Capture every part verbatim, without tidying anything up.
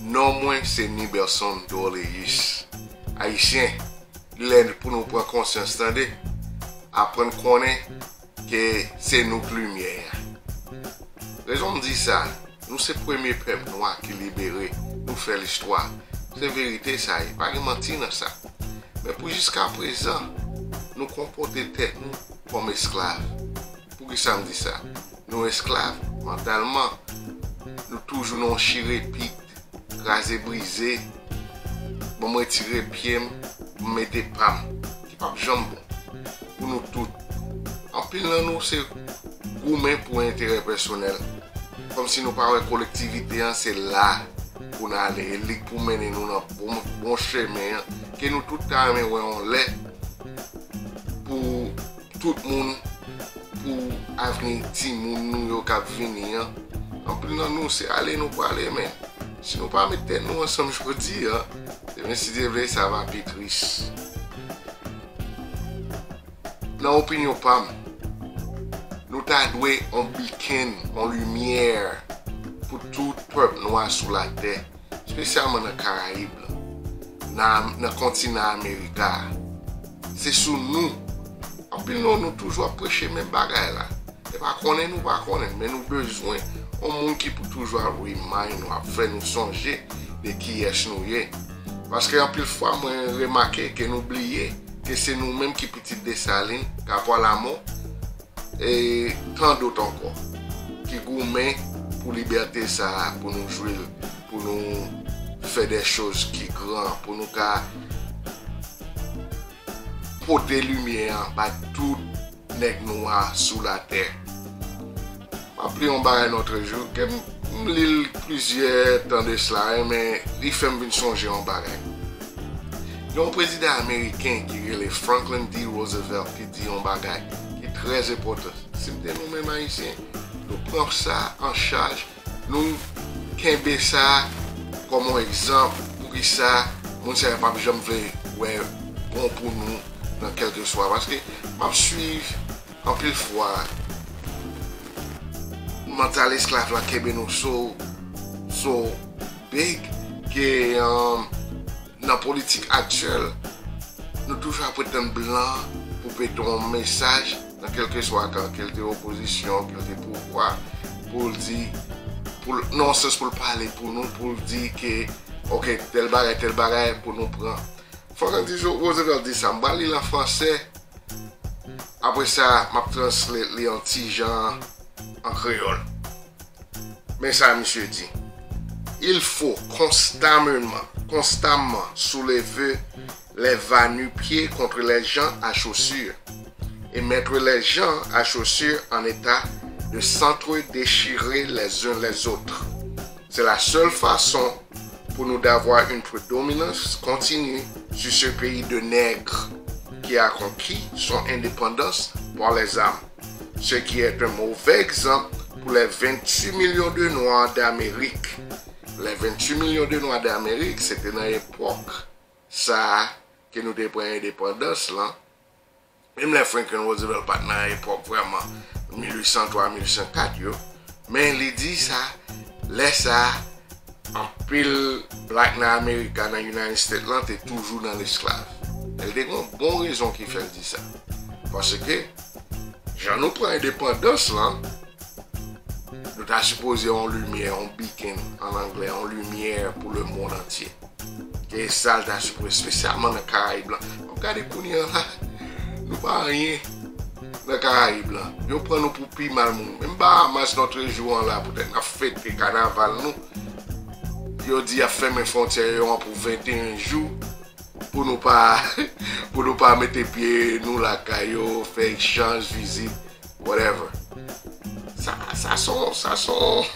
Non mwen se Niberson Dorléus. Ayisyen, li lè pou nou pran konsyans, tande. Aprann konnen ke se nou k limyè a. Rezon m di sa, nou se premye pèp nwa ki libere, nou fè listwa. Se verite sa ye, pa gen manti nan sa. Men pou jiskaprezan, nou konpòte tèt nou kòm esklav. Poukisa m di sa? Nou esklav mantalman. Nou toujou nan yon chirepit, kraze brize. Bon, mwen retire pye m, m mete pa m, ki p ap janm bon pou nou tout. Anpil nan nou se goumen pou enterè pèsonèl, kòmsi nou pa wè kolektivite an se la pou n ale, e li k pou mennen nou nan bon, bon chemen an, ke nou tout ta renmen wè yon lè pou tout moun, pou avni timoun nou yo k ap vini an. Anpil nan nou se ale nou prale, men si nou pa met tèt nou ansanm jodi a, demen, si Dye vle, sa va pi tris. Nan opinyon pa m, nou ta dwe yon bikenn, yon limyè pou tout pèp nwa sou latè, espesyalman nan Karayib lan, nan, nan kontinan Amerika a. Se sou nou. Anpil nan nou toujou ap preche menm bagay la. E pa konnen nou pa konnen, men nou bezwen yon moun ki pou toujou ap remind nou, ap fè nou sonje de kiyès nou ye. Paske anpil fwa, mwen remake ke nou bliye ke se nou menm ki pitit Desalin, Kapwa Lamò, e tan dòt ankò, ki goumen pou libète sa a, pou nou jwi l, pou nou fè de choz ki gran, pou nou ka pote limyè an bay tout nèg nwa sou latè. M ap li yon bagay lòt jou, ke m, m li l plizyè tan de sila, men li fè m vin sonje yon bagay. Gen yon prezidan ameriken ki rele Franklin D. Roosevelt ki di yon bagay ki trè enpòtan. Si m te nou menm Ayisyen, nou pran sa an chaj, nou kenbe sa kòm yon egzanp, poukisa moun sa yo p ap janm vle wè bon pou nou nan kèlkeswa. Paske m ap swiv anpil fwa mantal esklav la kenbe nou so, so big ke, um, nan politik aktyèl, nou toujou ap tann blan pou pote yon mesaj nan kèlkeswa kan, ke l te opozisyon, ke l te pouvwa, pou l di, pou l, nan yon sans pou l pale pou nou, pou l di ke, ok, tèl bagay, tèl bagay pou nou pran. Franklin D. Roosevelt di sa, m pral li l an fransè, apre sa, m ap translate li yon ti jan an kreyòl. Men sa misye di: Il faut constamment, constamment soulever les va-nu-pieds contre les gens à chaussures et mettre les gens à chaussures en état de s'entre-déchirer les uns les autres. C'est la seule façon pour nous d'avoir une prédominance continue sur ce pays de nègres qui a conquis son indépendance par les armes, ce qui est un mauvais exemple pour les vingt-huit millions de Noirs d'Amérique. Les vingt-huit millions de Noirs d'Amérique, se te nan epòk sa a ke nou te pran endepandans lan. Menm lè Franklin Roosevelt pa t nan epòk vrèman mil uit san twa, mil uit san kat yo, men li di sa, lè sa a, anpil black nan America, nan United States lan, te toujou nan lesklav. E l te gen yon bon rezon ki fè l di sa. Paske, jan nou pran endepandans lan, nou ta sipoze yon limyè, yon beacon an anglè, yon limyè pou lemonn antye. Ke sa l ta sipoze, espesyalman nan Karayib lan. W ap gade kounye a la, nou pa anyen nan Karayib lan. Yo pran nou pou pi mal moun. Menm Bahamas, notre jour an la, poutèt n ap fete kanaval nou, yo di y ap fèmen fwontyè yo an pou venteyen jou, pou nou pa, pou nou pa mete pye nou lakay yo, fè echanj, vizit, whatever. Sa, sa son, sa son,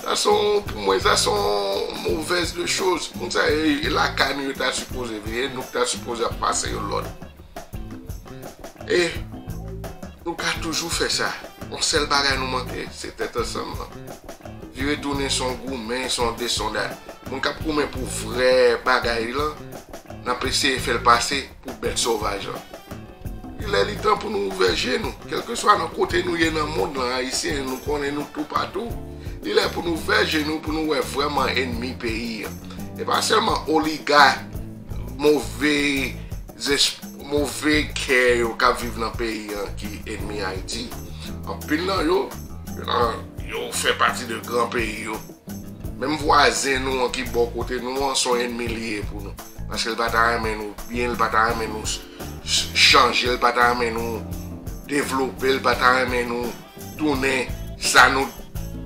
sa son, pou mwen, sa son movèz de choz. Moun sa, e, e lakay nou yo ta sipoze veye, nou ta sipoze ap pase yo lòd. E nou ka toujou fè sa. Yon sèl bagay nou manke, se tèt ansanm lan. Vire tounen se yon goumen, se yon desandad. Moun k ap goumen pou vrè bagay lan, n ap eseye fè l pase pou bèt sovaj lan. Li lè li tan pou nou ouvè je nou, kèlkeswa nan kote nou ye nan mond lan, Ayisyen, nou konnen nou toupatou. Li lè pou nou ouvè je nou, pou nou wè vrèman ennmi peyi a. E pa sèlman oliga, move, move kè yo k ap viv nan peyi a ki ennmi Ayiti. Anpil nan yo, yo, nan, yo fè pati de gran peyi yo. Menm vwazen nou an ki bò kote nou an, se yon ennmi li ye pou nou. Paske l pa ta renmen nou byen, l pa ta renmen nou ch-, ch-, chanje, l pa ta renmen nou devlope, l pa ta renmen nou tounen sa nou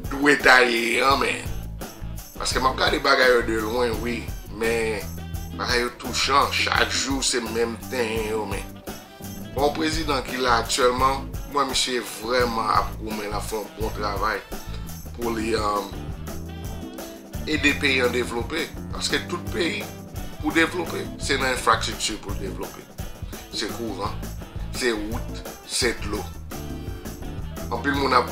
dwe ta ye an, men. Paske m ap gade bagay yo de lwen, wi, men bagay yo touchan, chak jou se menm tenyen yo, men. Bon, prezidan ki la aktyèlman, mwen, misye vrèman ap goumen, l ap fè yon bon travay pou li, um, ede peyi an devlope. Paske tout peyi, pou devlope, se nan enfrastrikti pou l devlope. Se kouran, se wout, se dlo. Anpil moun ap,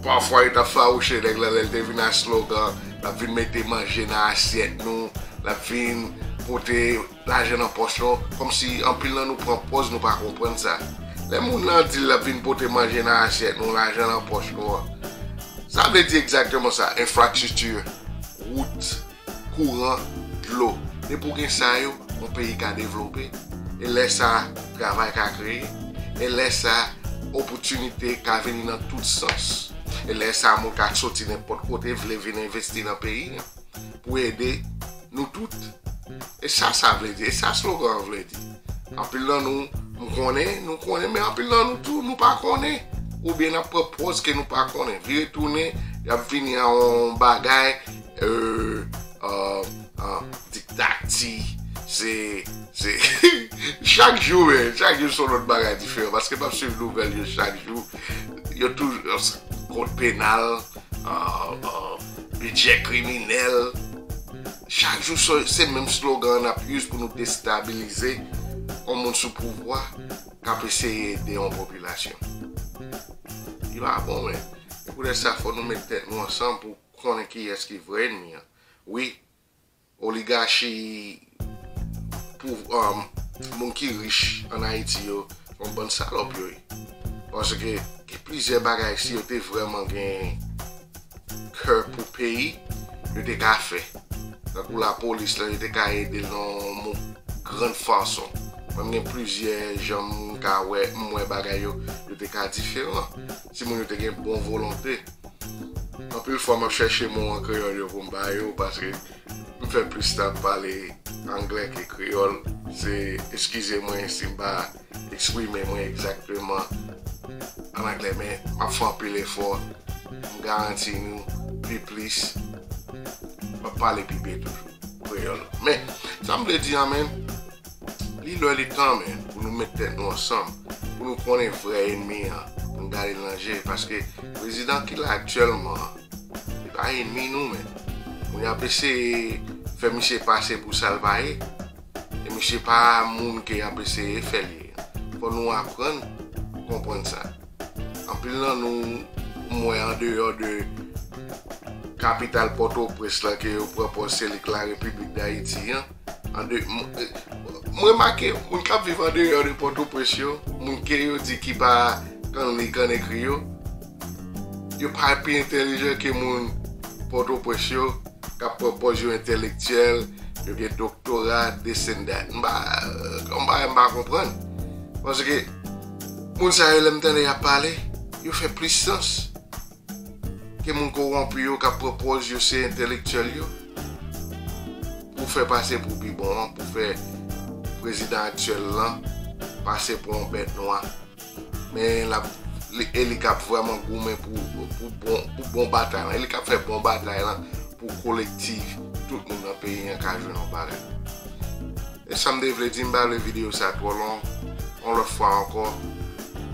pafwa yo t ap fawouche nèg la lè l te vin ak slogan, l ap vin mete manje nan asyèt nou, l ap vin pote lajan nan pòch nou, kòmsi anpil nan nou pran pòz nou pa konprann sa. Lè moun nan di l ap vin pote manje nan asyèt nou, lajan nan pòch nou an, sa vle di egzakteman sa, enfrastrikti, wout, kouran, dlo. Depi w gen sa yo, yon peyi ka devlope. E lè sa, travay ka kreye. E lè sa, opòtinite ka vini nan tout sans. E lè sa, moun ka soti nenpòt kote, vle vin envesti nan peyi a pou ede nou tout. E sa sa vle di, e sa slogan an vle di. Anpil nan nou, m konnen, nou konnen, men anpil nan nou tou, nou pa konnen. Oubyen n ap pran pòz ke nou pa konnen. Vire tounen, y ap vini a yon bagay, euh, euh, euh, diktatik, se, se, chak jou, men, chak jou se yon lòt bagay diferan. Paske m ap swiv nouvèl yo chak jou. Yo toujou, kòd penal, euh, euh, bidjè kriminèl. Chak jou se, se menm slogan n ap use pou nou destabilize yon moun sou pouvwa k ap eseye ede yon popilasyon. Li pa bon, men. E poutèt sa, fò nou met tèt nou ansanm pou konnen kiyès ki vrè ènmi an. Wi, oligachi, pou, um, moun ki rich ann Ayiti yo, se yon bann salòp yo ye. Paske gen plizyè bagay, si yo te vrèman gen kè pou peyi, yo te ka fè. Tankou lapolis la, yo te ka ede l nan yon mo-, grann fason. Mwen, m gen plizyè jan m ka wè, m wè bagay yo, yo te ka diferan. Si moun yo te gen bon volonte. Anpil fwa, m ap chèche mo an kreyòl yo pou m ba yo, paske m fè plis tan ap pale anglè ke kreyòl. Se, eskize mwen si m pa eksprime mwen egzakteman an anglè, men m ap fè anpil efò. M garanti nou pi plis, m ap pale pi byen toujou kreyòl. Men, sa m vle di an, men, li lè li tan, men, pou nou met tèt nou ansanm, pou nou konnen vrè ènmi an, pou nou gade l nan je, paske prezidan ki la aktyèlman an, li pa ènmi nou, men. Moun y ap eseye fè misye pase pou sa l pa ye. E misye pa moun ke y ap eseye fè l ye. Fò nou aprann konprann sa. Anpil nan nou, m wè andeyò de kapital Pòtoprens lan ke yo pran pòz se li k Larepiblik Dayiti an. Ande, m, m remake, moun k ap viv andeyò de Pòtoprens yo, moun ke yo di ki pa konn li konn ekri yo, yo pa pi entèlijan ke moun Pòtoprens yo, k ap pran pòz yo entèlektyèl, yo gen doktora, this and that. M pa, m pa, m pa konprann. Paske moun sa yo, lè m tande y ap pale, yo fè plis sans ke moun kowonpi yo k ap pran pòz yo se entèlektyèl yo, pou fè pase pou pi bon an, pou fè prezidan aktyèl lan pase pou yon bèt nwa. Men l ap, li, e li k ap vrèman goumen pou, pou bon, pou bon batay lan. E li k ap fè bon batay lan pou kolektif, tout moun nan peyi an ka jwenn yon bagay. E sa m te vle di, m pa vle videyo sa twò long. Yon lòt fwa ankò,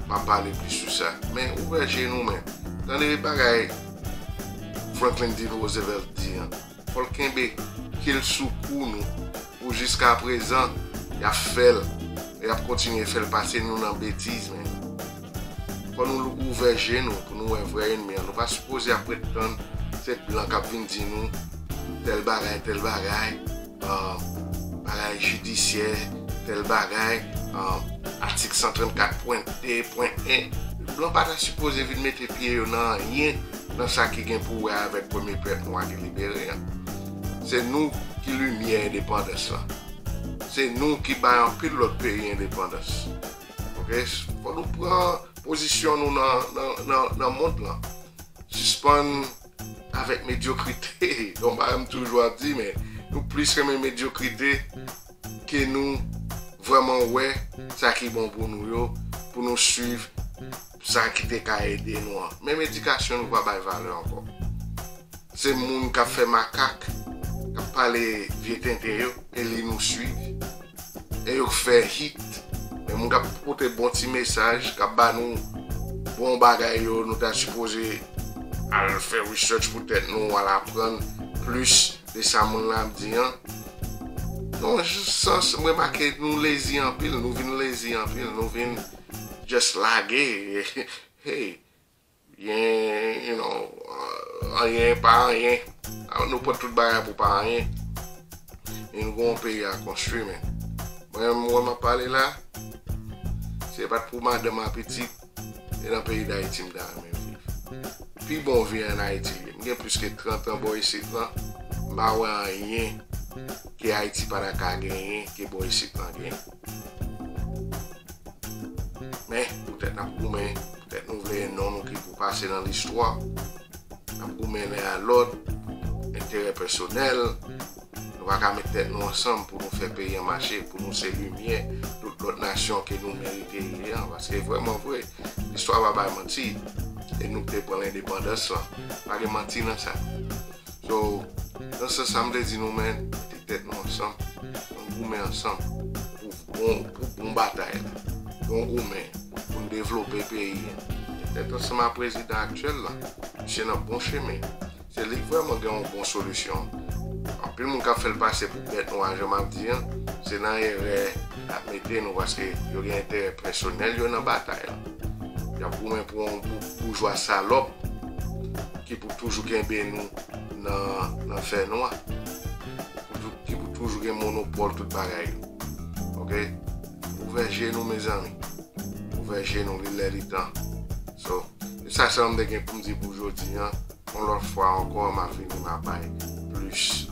m ap pale plis sou sa. Men ouvè je nou, men. Tande bagay Franklin D. Roosevelt di an. Fò l kenbe ke l sou kou nou. Pou jiskaprezan, y ap fè l. Y ap kontinye fè l pase nou nan betiz, men. Fò nou ouvè je nou pou nou wè vrè ènmi an. Nou pa sipoze ap ret tann se blan k ap vin di nou tèl bagay, tèl bagay, ah, bagay jidisyè, tèl bagay, ah, atik san trannkat pwen de pwen en. Blan pa ta sipoze vin mete pye yo nan anyen nan sa ki gen pou wè avèk premye pèp nwa ki libere an. Se nou ki limyè endepandans lan. Se nou ki bay anpil lòt peyi endepandans. Ok? Fò nou pran pozisyon nou nan, nan, nan, nan mond lan. Sispann avèk medyokrite. Yon bagay m toujou ap di, men nou plis renmen medyokrite ke nou vrèman wè sa ki bon pou nou yo, pou nou swiv sa ki te ka ede nou an. Menm edikasyon nou pa bay valè ankò. Se moun k ap fè makak, k ap pale vye tenten yo, e li nou swiv. E yo k fè hit. Men moun k ap pote bon ti mesaj, k ap ba nou bon bagay yo, nou ta sipoze al fè research pou tèt nou, al aprann plis de sa moun la ap di an. Nan yon sans, m remake nou lezi anpil, nou vin lezi anpil, nou vin just lage. Hey, yen, you know, anyen pa anyen. Nou pran tout bagay pou pa anyen. E nou gen yon peyi a konstwi, men. Mwen, mwen m ap pale la, se pa t pou madanm a pitit, e nan peyi Dayiti m ta renmen viv. Pi bon vi ann Ayiti li ye. M gen plis ke trant an bò isit lan, m pa wè anyen ke Ayiti pa ta ka genyen, ke bò isit lan genyen. Men, poutèt n ap goumen, poutèt nou vle non nou ki pou pase nan listwa, n ap goumen len a lòt, enterè pèsonèl, nou pa ka met tèt nou ansanm pou nou fè peyi an mache, pou nou se limyè tout lòt nasyon ke nou merite ye an, paske vrèman vre, listwa pa bay manti, e nou te pran lendepandans lan, pa gen manti nan sa. So, nan sans sa m te di nou, men, mete tèt nou ansanm, ann goumen ansanm pou bon, pou bon batay la. Bon goumen pou n devlope peyi a. Petèt ansanm ak prezidan aktyèl la, misye nan bon chemen. Se li k vrèman gen yon bon solisyon. Anpil moun k ap fè l pase pou bèt nwa, jan m ap di an, se nan erè y ap mete nou, paske yo gen enterè pèsonèl yo nan batay la. Y ap goumen pou yon bou- boujwa salòp ki pou toujou kenbe nou nan, nan fènwa, ki pou toujou gen monopòl tout bagay yo. Ok? Ouvè je nou, mezanmi. Ouvè je nou, li lè li tan. So, se sa sèlman m te gen pou m di pou jodi an. Yon lòt fwa ankò, m a vini, m a bay plis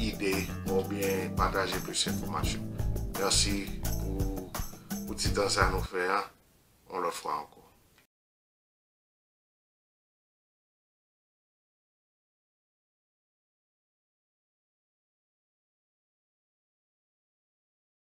ide oubyen pataje plis enfòmasyon. Mèsi pou, pou ti tan sa nou fè an. Yon lòt fwa ankò.